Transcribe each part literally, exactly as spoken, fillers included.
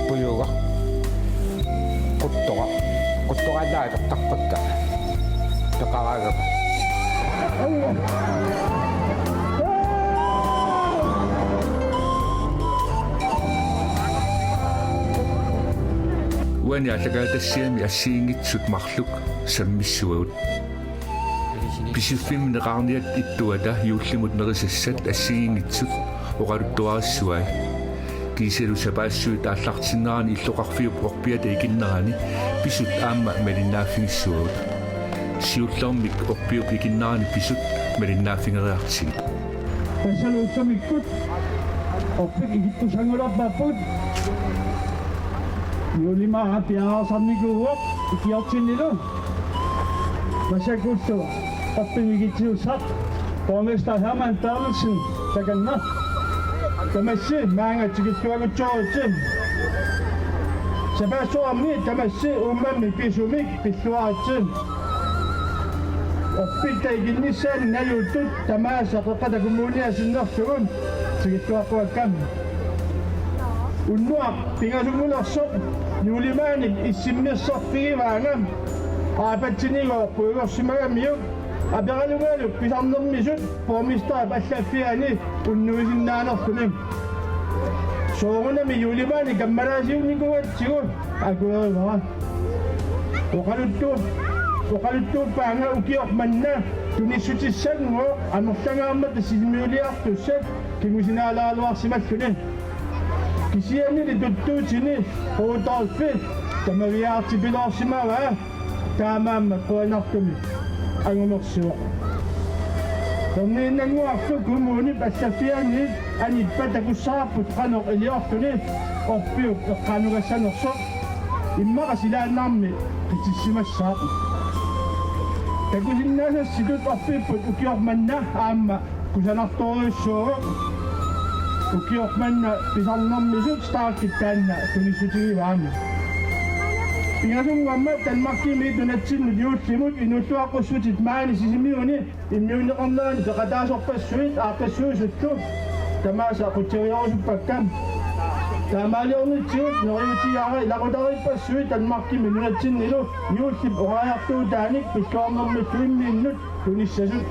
Pujuga. Quttoqa. Quttoqallaat taqqakka. Peqaraagama. Uani aallakaatitassiami assigiinngitsut marluk sammissuagut. Pisiffimmi neqarniat ittuata juullimut nerisassat assigiinngitsut oqaluttuarissavai. Kiisalu sapaassuit aallartinnerani illoqarfiup orpiata ikinnerani pisut aamma malinnaaffigissavat. Siullermik orpiup ikinnerani pisut malinnaaffigeriartigit. Tassalu ullumikkut orpik ikittussanngulerparput. Juulimaaq piareersarnikuuvoq ikiortinnilu. Massakkullu orpimik ikittussaq borgmester Hermann Berthelsen takanna. Tamassi maanga tikilluagutsigu. Sapaassuarmi tamassi uummammi pisumik pilluaritsi. Orpitta ikinnissaanni najuuttut tamaasa Qeqqata Kommuniata sinnerlugu tikilluaqquakkami. Unnuaq pingasunngulersoq juulimaanik issimmersorfigivaanga aapatsinigooq puigorsimagamiuk aperalungalu pisarnermisut borgmesterip allaffiani unnuisinnaanerluni. Soorunami juulimaani kammalaasiunnikuugatsigu akuerivara. Oqaluttuup-, oqaluttuuppaanga ukioq manna tunissutissannguaq amerlangaarmata Sisimiuliartussat kingusinaalaaraluarsimalluni. Kisiannili tuttuutini Rudolfi tamaviaartipiloorsimavaa. Taamaammat qujanartumik angumersivoq. Erniinnannguarlu kommunip allaffianiit anippat takussavarput qanoq iliorluni orpiup eqqaanugassanersoq. Immaqa silaannarmi qitissimassaaq. Takusinnaasassitut orpipput ukioq manna aamma kusanartorujussuuvoq. Ukioq manna pisarnermisut starkit taanna tunissutigivaat. Pingasunngormat Danmarkimiit nunatsinnut juullimut inuulluaqqussutit maani Sisimiuni immiunneqarnerani peqataasorpassuit aaqqissuisullu tamaasa aqutseriarusuppakka. Taamaaliornitsigut neriuutigaara ilaqutariippassuit Danmarkimi nunatsinnilu juullip oqariartuutaanik pilluarnermillu imminnut tunissasut.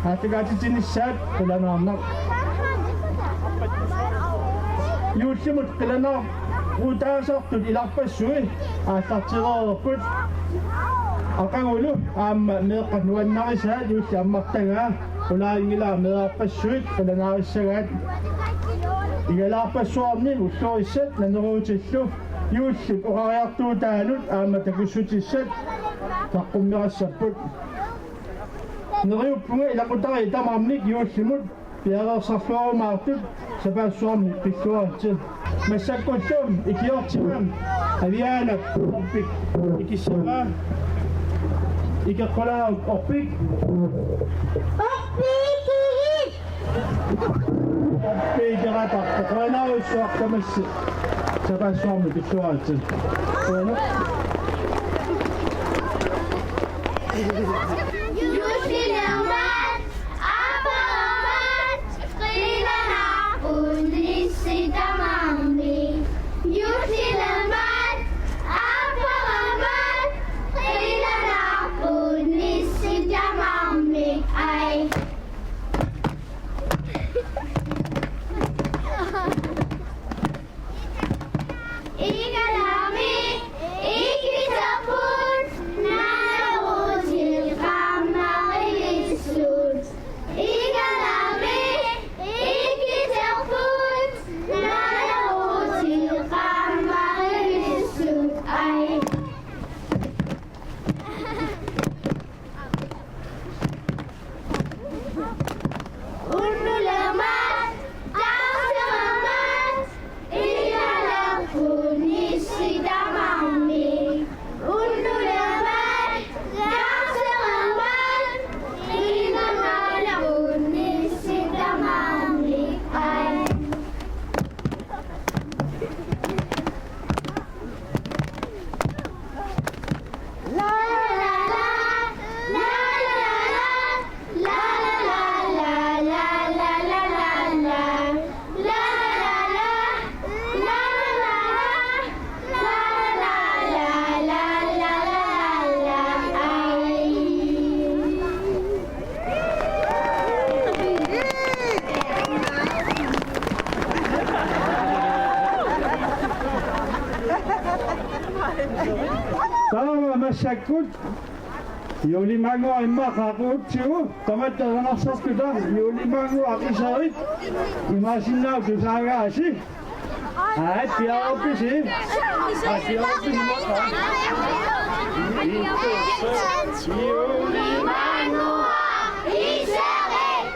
Aallakaatitsinissaat qilanaarnaq. Juullimut qilanaarutaasartut ilarpassui aallartereerput. Aqagulu aamma meeqqat nuannarisaat juulli ammartagaa qulaarinngilara meerarpassuit qilanaarissagaat. Igalaarpassuarni ullorissat naneruutillu juullip oqariartuutaanut aamma takussutissat saqqummerassapput. Neriuppunga ilaqutariit tamarmik juullimut piareersarluarumaartut sapaassuarni pilluaritsi. Massakkullu ikiortima Avianap orpik ikissavaa. Ikeqqulaaruk orpik. Orpik! Piikerata, qujanarsuaq tamassi. Sapaassuarni pilluaritsi. Qujanaq. Juullilermat, aapparamat, qilanaarput nissi tamarmi. Juullilermat, aapparamat, qilanaarput nissi tamarmi. Ai. Igalaami, ikiterput, naneruutilqa. Taava massakkut juullip maannguaq immaqa qaqugutsigu, tamatta erinarsorluta, juullip maannguaq iserit imaassinnaavoq tusaagaasi. Aa, piareerpisi. Aa, piareerpisi immaqa. Juullip maannguaq iserit.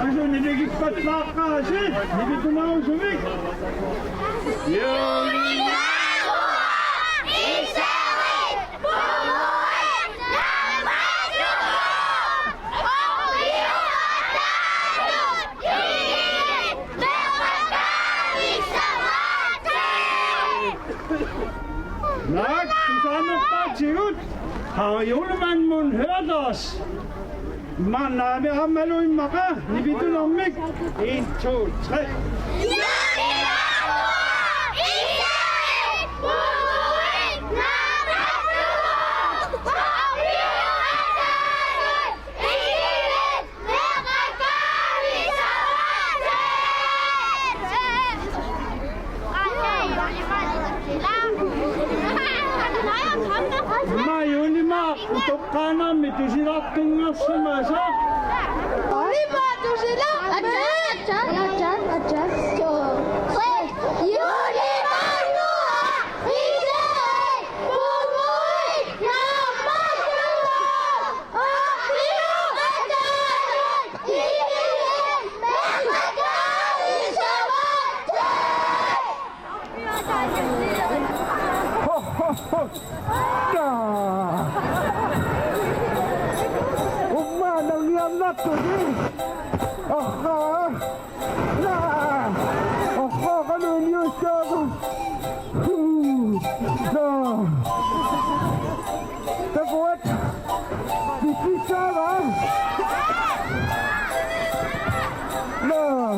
Asu nipigippallaaqqaasi, nipitunerusumik. Juullip maannguaq iserit. Naak, tusaanerpaatigut, har julemanden mon hørt os? Maanna aamma aammalu immaqa, nipitunermik. En, to, tre. Immaqa juullimaaq utoqqaanermi tusilaartunngersimasoq. Juullimaaq tusilaarput. Atsa, atsa, atsa, atsa. Juullimaaq nuaq iserit. Umma nangiannattuni. Aha. Naa! Oho, qanoq iliussaagut? Huu! Naa! Takuat! Pississaava? Naa!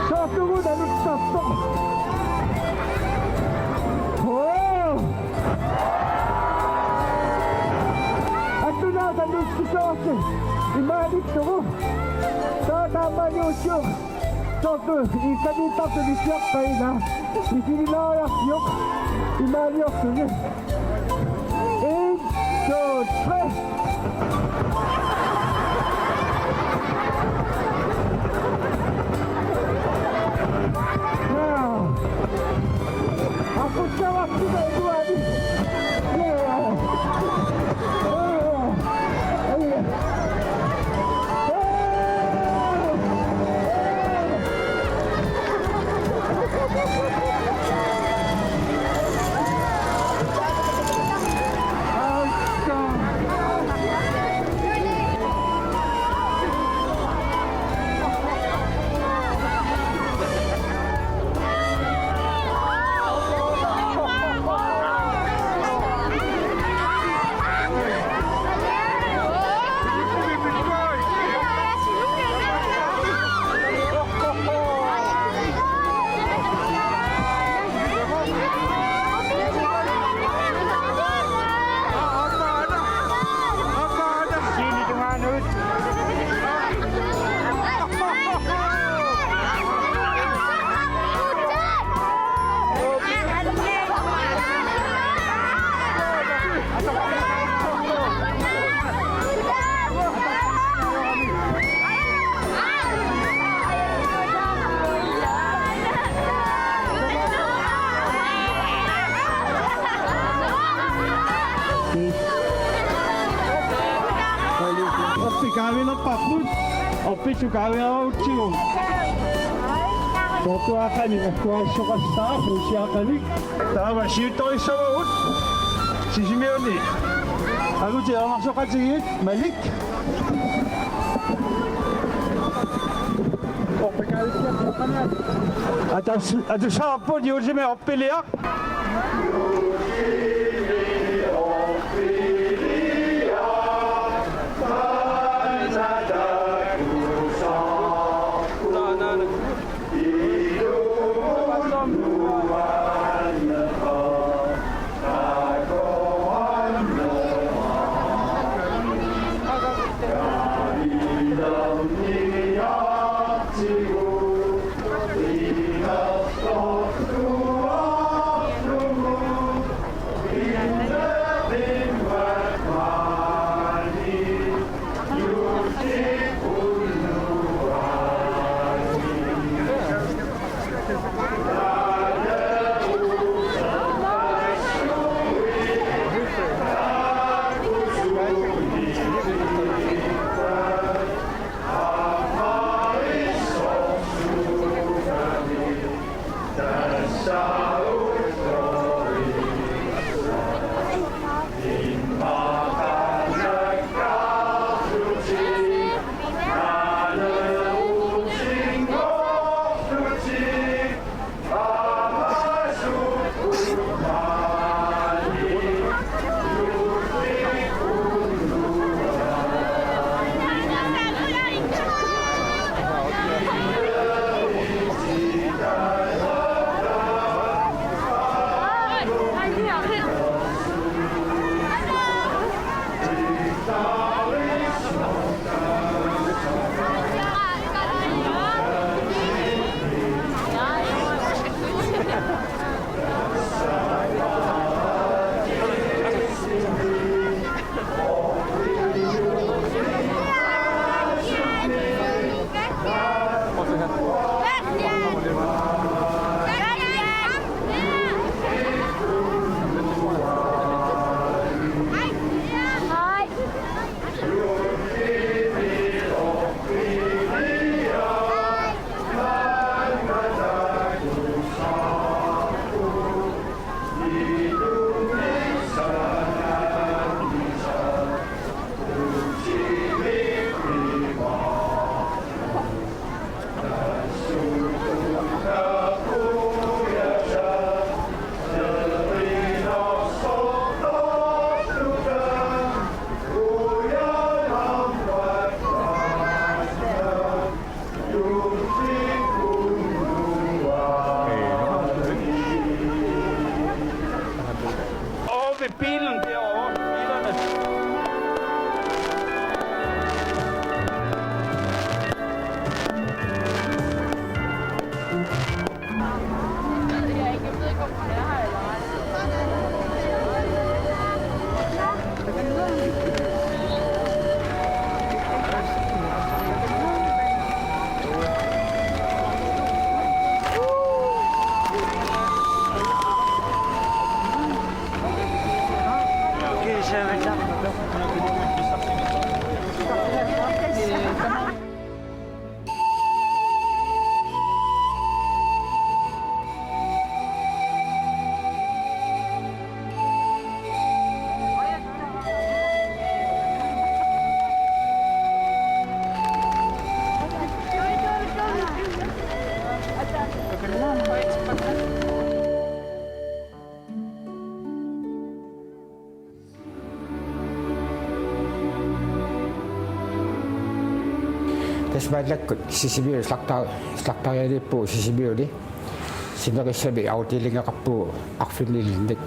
Soorlugu naluttartoq. Oo! Attunaata nuussisoorsi imaalittugu. Taava taamani ussiuq. Soorlu iikkaniittartut issiaqqaina. Isinilaariarsiuk imaaliortuni. En, to, tre. Wow. Aputtavarput iluani. Yeah. Oh. Oh. Oh. Orpik kaavilerparput, orpissut kaavilerutsigu. Soortuaqqani akkuassoqassaaq, puussiaqqanik. Taava siuttorissavagut Sisimiuni. Angutit Erinarsoqatigiit, Malik. Atas-, atussavarput juullimi orpiliaq. Tassa maannakkut Sisimiuni slagter-, slagterianiippugut Sisimiuni. Sinerissami afdelingeqarpugut arfinilinnik.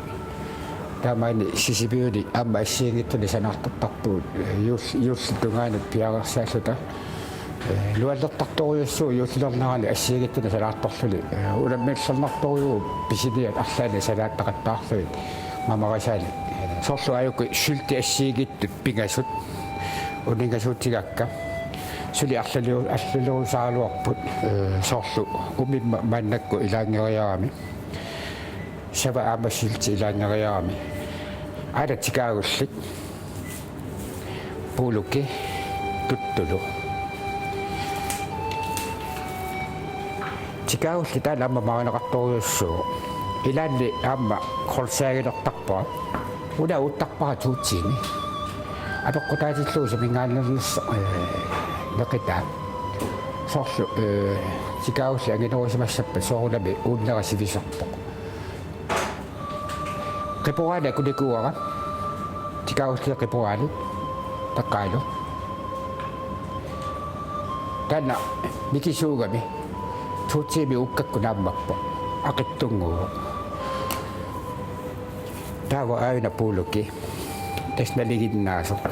Taamani Sisimiuni aamma assigiinngitsunik sanaartortarpugut, eh, juul-, juullip tungaanut piareersaalluta. Eh, nuannertartorujussuuvoq juullilernerani assigiinngitsunik sanaartorluni. Eh, unammillernartorujuuvoq pisiniat arlaannik sanaattaqattaarlugit mamarisaanik. Eh, soorlu aajuku syltit assigiinngitsut pingasut. Uningasuutigaakka. Suli arlaliu-, arlaliusaaraluarput. Eh, soorlu umimma maannakkut ilaanngeriarami. Sava aamma sylti ilaanngeriarami. Aana tikaagullik. Puuluki tuttulu. Tikaagulli taanna aamma marineqartorujussuuvoq. Ilaanni aamma grøntsagiliortarpara. Una uuttarpara to tiimi. Apeqqutaatillugu suminngaanneernersoq, eh, neqitaa. Soorlu, eh, tikaagulli anginerusimassappat soorunami uunnera sivisorpoq. Qiporaani akunikuuara. Tikaagulli qiporaani. Taqqaalu. Taanna mikisuugami. To tiimi ukkakku naammappoq. Aqitsunnguuvoq. Taava aajuna puuluki. Tassa nalinginnaasoq.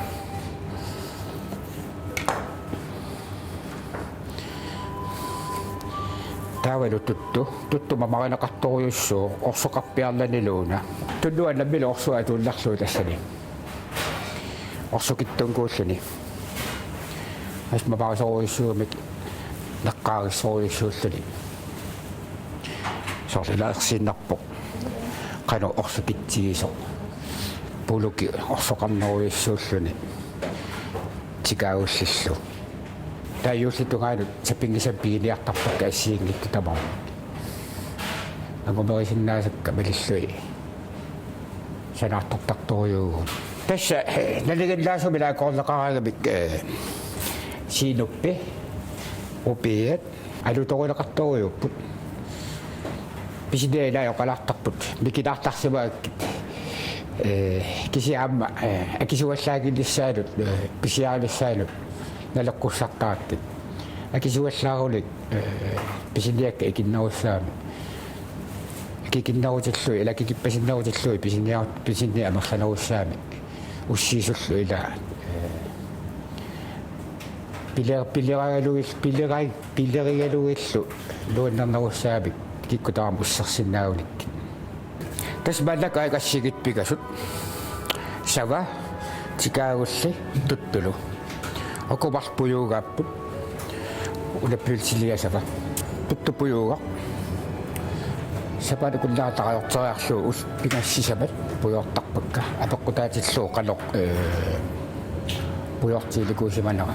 Taavalu tuttu, tuttu mamarineqartorujussuuvoq orsoqarpiarlanilu una. Tunnuaannammilu orsuaq atuinnarlugu tassani. Orsukitsunnguulluni. Tassa mamarisorujussuugamik naqqaarissorujussuulluni. Soorlu ila ersiinnarpoq. Qanoq orsukitsigisoq. Puuluki orsoqarnerujussuulluni. Tikaagullillu. Taava juullip tungaanut sapinngisamik piginiartarpakka assigiinngitsut tamarmik. Angumerisinnaasakka malillugit. Sanaartortartorujuuvugut. Tassa, eh, nalinginnaasumik ilaakoorneqaraangamik, eh, siinuppi, rubiat, alutorineqartorujuupput. Pisiniat ilai oqalaartarput. Mikinaartarsimagakkit. Eh, kisianni aamma, eh, akisuallaannginnissaanut, eh, pisiarinissaanut naleqqussartarakkit. Akisuallaarunik, eh, pisiniakka ikinnerussaammat. Akikinnerutillugit, ila akikippasinnerutillugit pisiniar-, pisiniat amerlanerussaammat. Ussiisullu ila, eh, piler-, pileragalugil-, pilerai-, pilerigalugillu nuannernerussaammat kikkut tamarmik ussersinnaagunikkit. Tassa maannakkut aajuku assigiinngitsut pingasut. Sava, tikaagulli, tuttulu. Uku marluk pujuugaapput. Una pølsiliasava. Tuttu pujuugaq. Sapaatip akunnera tarajorteriarlugu ullut pingasut sisamat pujoortarpakka. Apeqqutaatillugu qanoq, eh, pujoortiginikuusimanera.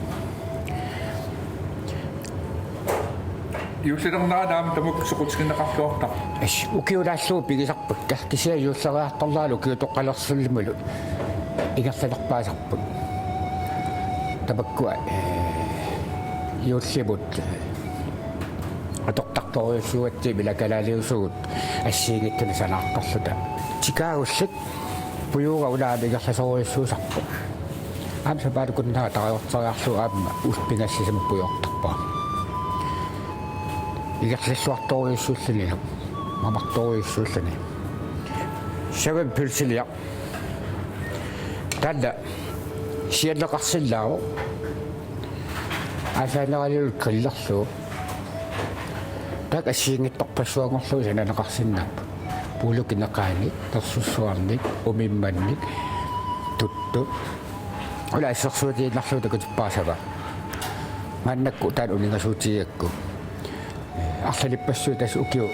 Juullilernerani aamma tamakku soqutigineqarluartarpoq. As, ukiulaallugu pigisarpakka. Kisianni juulleriartornerani ukiutoqqalersullumilu ingerlalerpaasarput. Tamakkua, eh, juullimut, eh, atortartorujussuugatsigu ila kalaaliusugut assigiinngitsunik sanaartorluta. Tikaagullit pujuugaq una aamma ingerlasorujussuusarpoq. Aamma sapaatip akunnera tarajorteriarlugu aamma ullut pingasut sisamat pujoortarpara. Ingerlalluartorujussuullunilu, mamartorujussuulluni. Savamik pølsiliaq. Taanna sianneqarsinnaavoq. Aasaaneraliullugu grillerlugu. Taakku assigiinngitsorpassuanngorlugit sananeqarsinnaapput. Puulukineqaanik, persussuarnik, umimmannik, tuttu. Una assersuutigiinnarlugu takutippara sava. Maannakkut taanna uningasuutigigakku. Eh, arlalippassuit tassa ukiut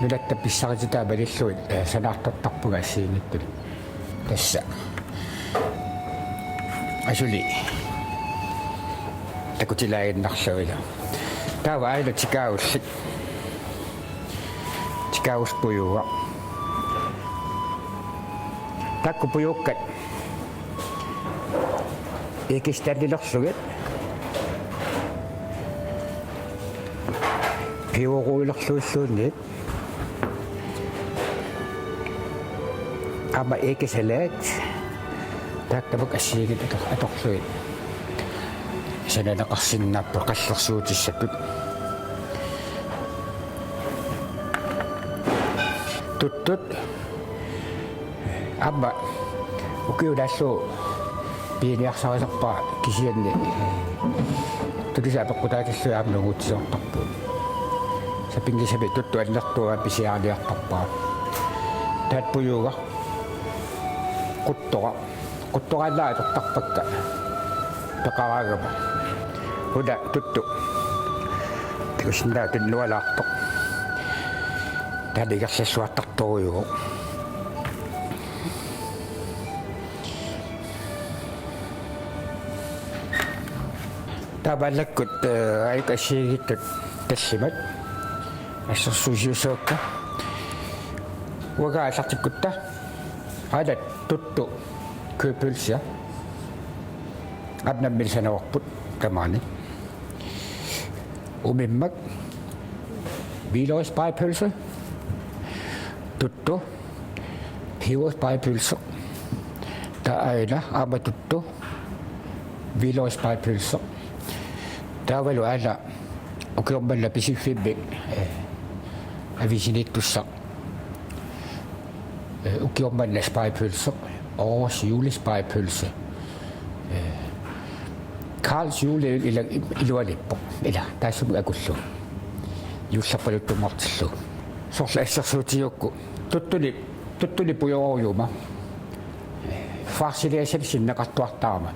nunatta pissarititai malillugit, eh, sanaartortarpunga assigiinngitsunik. Tassa. asuli takutilaaginnarlugu. Taava aajuna tikaagullit. Tikaagullit pujuugaq. Taakku pujuukkat eekistannilerlugit piumaruilerlugilluunniit. Aamma eekisalat. Taakku tamakku assigiinngitsut ator-, atorlugit. Sananeqarsinnaapput qallersuutissatut. Tuttut. Aamma ukiulaallu piiniarsarisarpara kisianni tulisat apeqqutaatillugit aamma nungutsisoortarput. Sapinngisamik tuttu annertuumik pisiariniartarpara. Taanna pujuugaq. Quttoq. Quttoraannaat atortarpakka. Peqaraangama. Una tuttu. Takusinnaavat tunnualaartoq. Taanna ingerlalluartartorujuuvoq. Taamaallakkut, eh, aajuku assigiinngitsut tallimat. Assersuusiussavakka. Uanga aallartikkutta. Aana tuttu kødpølse. Aamma nammineq sanavarput tamaani. Umimmak hvidløgsspegepølse. Tuttu. Peberspegepølse. Taava aana aamma tuttu. Hvidløgsspegepølse. Taavalu aana ukioq manna Pisiffimmi, eh, aviisiniittussaq. Eh, ukioq manna spegepølse. Årets julespegepølse. Eh, Karls Juleøl ila-, iluaniippoq. Ila, taassuma akullugu. Juullerpaluttunnguartillugu. Soorlu assersuutigigukku. Tuttuni, tuttuni pujorujuuma. Farsiliassanik sinneqartuartarama.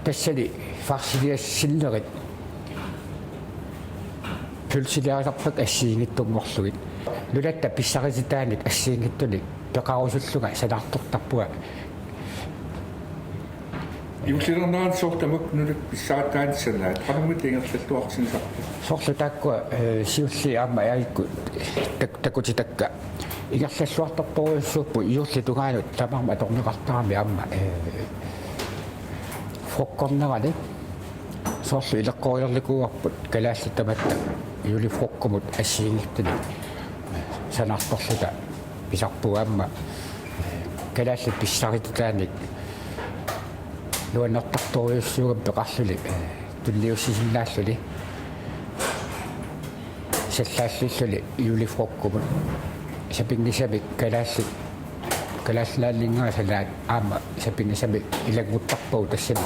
Tassani farsiliassinnerit pølsiliarisarpakka assigiinngitsunngorlugit. Nunatsinni pissarititaanik assigiinngitsunik peqarusullunga sanaartortarpunga. Juullilernerani soorlu tamakku nunatsinni pissarititaanik sanaat. Qanormita ingerlalluartigisarpa? Soorlu taakkua, eh, siulliit aamma aajuku tak-, takutitakka. Ingerlalluartartorujussuupput juullip tungaanut tamarmik atorneqartaramik aamma, eh, frokkornerani. Soorlu ileqqorilerlikuuarput kalaallit tamatta julefrokkomut assigiinngitsunik sanaartorluta pisarpunga aamma kalaallit pissarititaanik nuannertartorujussuugamik peqarluni tunniussisinnaalluni. Sallaallilluni julefrokkomut. Sapinngisamik kalaallit, Kalaallit Nunaanninngaanniit sanaat aamma sapinngisamik ilannguttarpagut tassani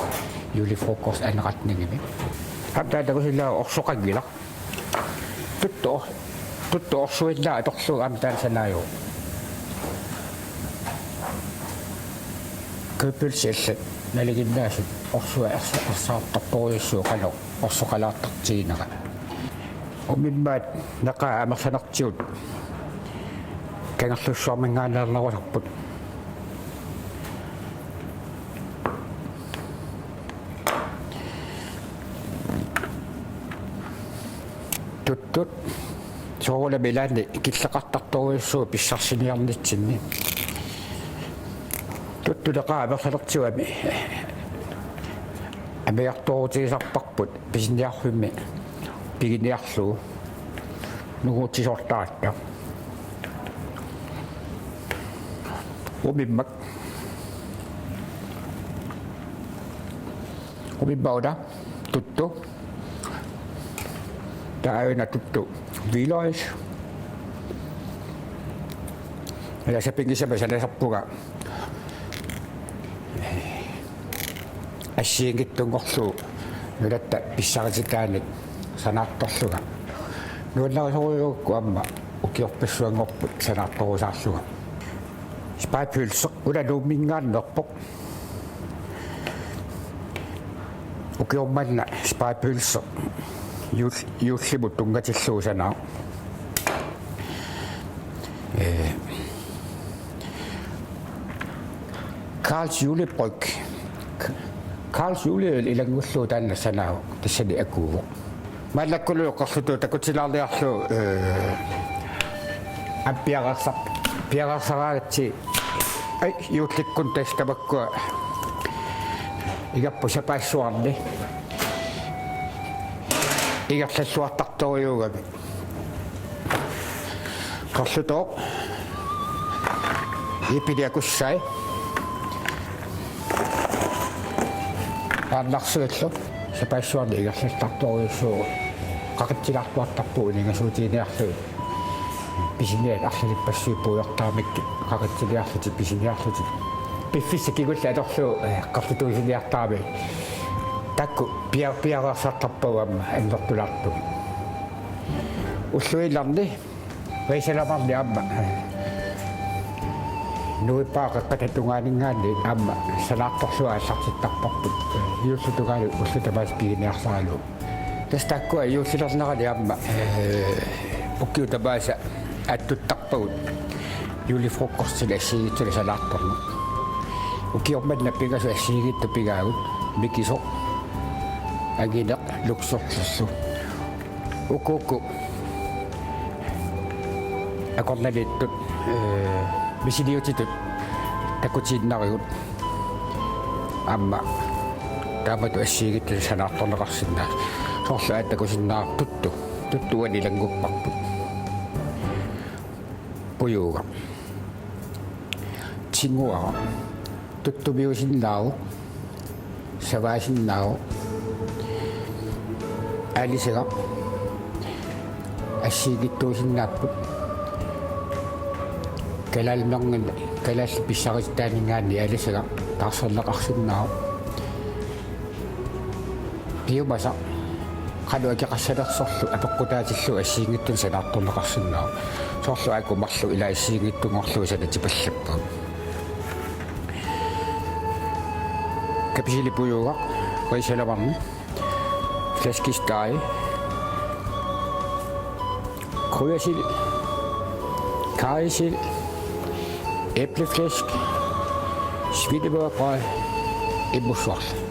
julefrokostanneqarningimi. Aamma taanna takusinnaavat orsoqanngilaq. Tuttu or-, tuttu orsuinnaat atorlugu aamma taanna sanaajuvoq. Kødpølse allat nalinginnaasut orsuaq ersa-, ersaartartorujussuuvoq qanoq orsoqalaartartiginera. Umimmaat neqaat amerlanertigut Kangerlussuarminngaanneernerusarput. Tuttut. Soorunami ilaanni killeqartartorujussuuvoq pissarsiniarnitsinni. Tuttut neqaat amerlanertigut amigartoorutigisarparput pisiniarfimmi piginiarlugu nungutsisoortaratta. Umimmak. Umimmak una tuttu. Taava una tuttu hvidløgs. Ila sapinngisamik sanasarpunga assigiinngitsunngorlugu nunatta pissarititaanik sanaartorlunga. Nuannarisorujussuugukku aamma ukiorpassuanngorput sanaartorusaarlunga. Spegepølse una Nuumminngaanneerpoq. Ukioq manna spegepølse juul-, juullimut tunngatillugu sanaaq. Ee, Karls Julebryg. Karls Juleøl ilanngullugu taanna sanaavoq, tassani akuuvoq. Maallakkulu qerlutuut takutilaarniarlugu, eh, aamma piareersar-, piareersaraagatsigit, ai, juullikkut tassa tamakkua ingammik sapaassuarni ingerlalluartartorujuugami. Qerlutooq. Ipiliakussai. Aannarsuillu. Sapaassuarni ingerlalluartartorujussuuvoq. Qaqitsilaartuartarpugut iningasuutiginiarlugit. Pisiniat arlalippassuit puigortaramikkit. Qaqitsiniarlutik, pisiniarlutik. Piffissaq kingulleq atorlugu, eh, qerlutuusiniartarami. Taakku pia-, piareersartarpagut aamma annertulaartumik. Ulluinnarni, Risalamarni aamma. Nuippaa qeqqata tungaaninngaanniit aamma sanaartorlugu aallartittarparput. Juulli tungaanut ullut tamaasa piginiarsaralugu. Tassa taakkua juullilernerani aamma, eh, ukiut tamaasa attuttarpagut. Julefrokostini assigiinngitsunik sanaartorneq. Ukioq manna pingasut assigiinngitsut pigaagut. Mikisoq, angineq, luksortillu. Ukuuku akornanniittut, eh, misiliutitut takutiinnarigut. Aamma taamatut assigiinngitsunik sanaartorneqarsinnaasut. Soorlu aamma takusinnaavarput tuttu. Tuttu uani ilanngupparput. Pujuugaq. Tinguaraq. Tuttumiusinnaavoq. Savaasinnaavoq. Aalisagaq. Assigiinngitsuusinnaapput. Kalaallit Nunaanni, kalaallit pissarititaaninngaanniit aalisagaq taarserneqarsinnaavoq. Piumasaq qanoq akeqassanersorlu apeqqutaatillugu assigiinngitsunik sanaartorneqarsinnaavoq. Soorlu aajuku marluk ila assigiinngitsunngorlugit sanatipallappagut. Kapseli pujuugaq, risalamarni, flæskesteg, kryddesild, karrysild, æbleflæsk, svinemørbrød, immussuarlu.